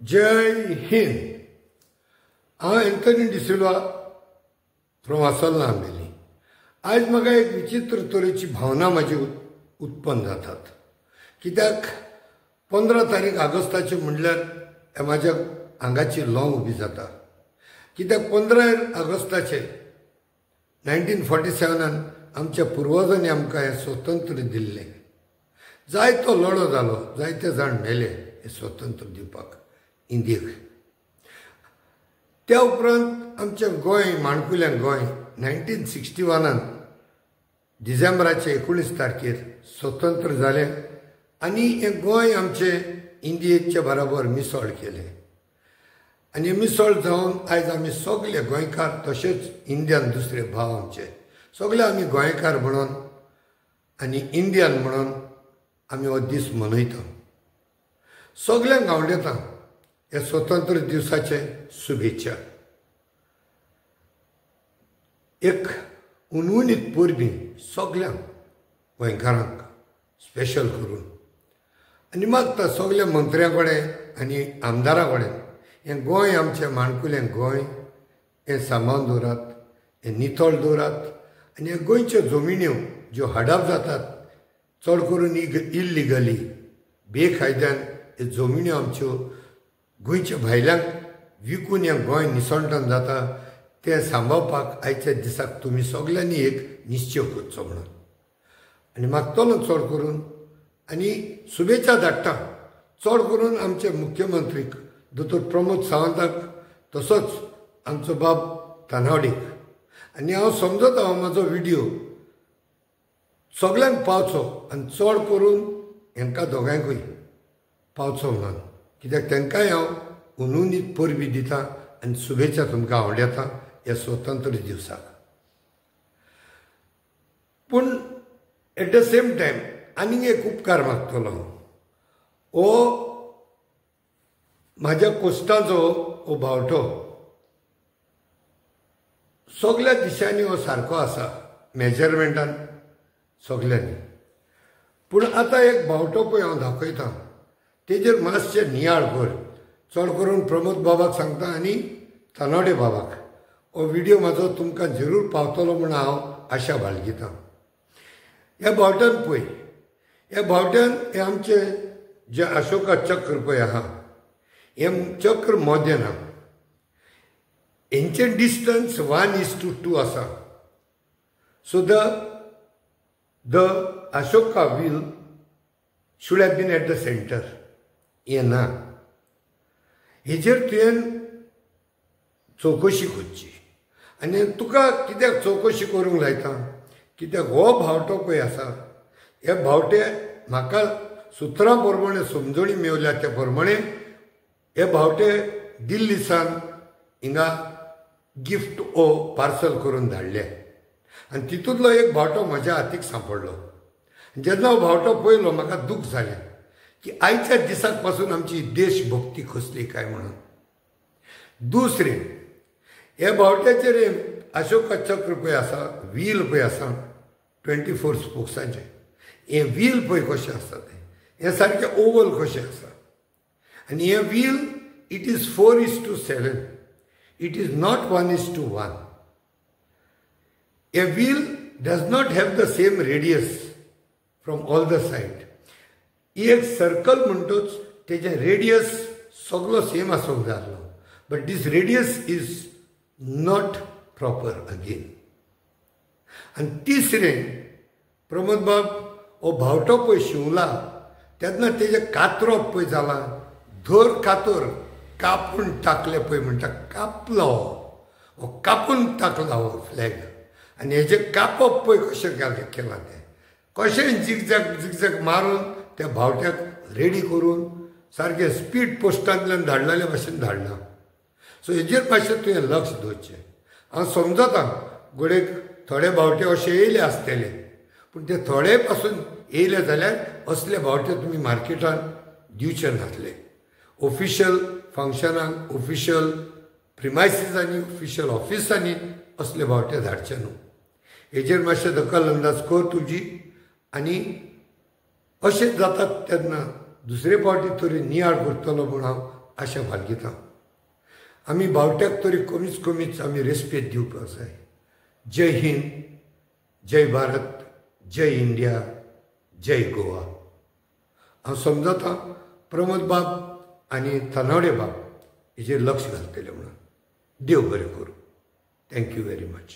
जय हिंद. हांव Anthony D'Silva from आसोल्ला Ambelim. आयज म्हाका एक विचित्र तरेची भावना म्हाजी उत्पन्न जातात. कित्याक 15 तारीख ऑगस्टाची म्हणल्यार म्हाज्या आंगाची लोंग उबी जाता. कित्याक 15 ऑगस्टाचे 1947 आमच्या पुर्वजांनी आमकां हें स्वतंत्र दिल्लें. जायतो लढो जालो, जायते जाण मेले हें स्वतंत्र दिवपाक इंडियेक. त्या उपरांत आमचें गोंय, माणकुलें गोंय 1961 डिसेंबराचे 19 तारखेर स्वतंत्र जालें आनी हें गोंय आमचें इंडियेच्या बराबर मिसळ केलें. आनी मिसळ जावन आयज आमी सगळे गोंयकार, तशेंच इंडियन दुसरे भाव आमचे सगळे आमी गोंयकार म्हणून आनी इंडियन म्हणून आमी हो दीस मनयता. सगळ्यांक आवडटा ह्या स्वतंत्र दिवसाचे शुभेच्छा. एक उनउनीत परबी सगळ्यांक गोंयकारांक स्पेशल करून आनी मागता सगळ्या मंत्र्यां कडेन आनी आमदारां कडेन, हें गोंय आमचें माणकुलें गोंय हें सांबाळून दवरात, हें नितळ दवरात आनी ह्या गोंयच्यो जमिन्यो ज्यो हडप जातात चड करून इल्लिगली बेकायद्यान ह्यो जमिन्यो आमच्यो गोंयच्या भायल्यांक विकून हें गोंय निसणटन जाता, तें सांबाळपाक आयच्या दिसाक तुमी सगल्यांनी एक निश्चय करचो म्हणून आनी मागतलो चड करून आनी शुभेच्छा धाडटा चड करून आमचे मुख्यमंत्रीक दोतोर प्रमोद सावंताक, तसोच आमचो बाब तानावडीक. आनी हांव समजता हो म्हाजो व्हिडियो सगल्यांक पावचो आनी चड करून हांकां दोगांयकूय पावचो म्हणून, कित्याक तांकांय हांव उनुनीत परबी दिता आनी शुभेच्छा तुमकां आवडटा ह्या स्वतंत्र दिवसाक. पूण एट the same time आनीक एक उपकार मागतलो हांव. हो म्हाज्या कोश्टाचो हो बावटो सगल्या दिशांनी हो सारको आसा मेजरमेंटान सगल्यांनी, पूण आतां एक बावटो पळय हांव दाखयता तेजेर मातशें नियाळ कर. चड करून प्रमोद बाबाक सांगता आनी तानावडे बाबाक. हो व्हिडियो म्हाजो तुमकां जरूर पावतलो म्हूण हांव आशा बाळगितां. ह्या बावट्यान पळय, ह्या बावट्यान हें आमचें जें अशोका चक्र पळय आहा, हें चक्र मोदें ना, हेंचें डिस्टन्स 1:2 आसा. So the Ashoka wheel should have been at the centre. हें ना, हेजेर तुवें चवकशी करची. आनी तुका कित्याक चवकशी करूंक लायता, कित्याक हो बावटो पळय आसा, हे बावटे म्हाका सुत्रां प्रमाणे समजणी मेवल्या त्या प्रमाणे हे बावटे दिल्ली सान हिंगा गिफ्ट ओ पार्सल करून धाडले आनी तितूंतलो एक बावटो म्हज्या हातीक सांपडलो. जेन्ना हो बावटो पळयलो म्हाका दूख जालें की आयच्या दिसाक पासून आमची देशभक्ती खसली काय म्हणून. दुसरें, हे बावट्याचेर अशोका चक्र पळय आसा, व्हील पळय आसा 24 स्पोक्सांचें, हें व्हील पळय कशें आसा तें, हें सारकें ओवल कशें आसा आनी हें wheel it is 4:7, it is not 1:1. A wheel does not have the same radius from all the side. एक सर्कल म्हणटोच तेजें रेडियस सगलो सेम आसूंक जाय आसलो, but this radius is not proper again. आनी तिसरें, प्रमोद बाब हो बावटो पळय शिंवला तेन्ना तेजें कातरप पळय जालां, धर कातर कापून टाकले पळय म्हणटा, कापलो हो, कापून टाकला हो फ्लॅग. आनी हेजें कापप पळय कशें केलां तें, कशें जिगझॅग जिगझॅग मारून त्या बावट्याक रेडी करून सारकें स्पीड पोस्टांतल्यान धाडलेल्या भाशेन धाडलां. सो हेजेर मातशें तुवें लक्ष दवरचें. हांव समजता घडयेक थोडे बावटे अशे येयले आसतले, पूण ते थोडे पासून येयले जाल्यार असले बावटे तुमी मार्केटान दिवचे नासले. ऑफिशियल फंक्शनाक, ऑफिशियल प्रिमायसिसांनी, ऑफिशियल ऑफिसांनी असले बावटे धाडचे न्हू. हेजेर मातशें दखल अंदाज कर तुजी आनी अशें जातात तेन्ना दुसरे फावटी तरी नियाळ करतलो म्हूण हांव आशा बाळगिता. आमी बावट्याक तरी कमीच कमीच आमी रेस्पेद दिवपाक जाय. जय हिंद, जय भारत, जय इंडिया, जय गोवा. हांव समजता प्रमोद बाब आनी तानावडे बाब हेजेर लक्ष घालतले म्हणून. देव बरें करूं. Thank you very much.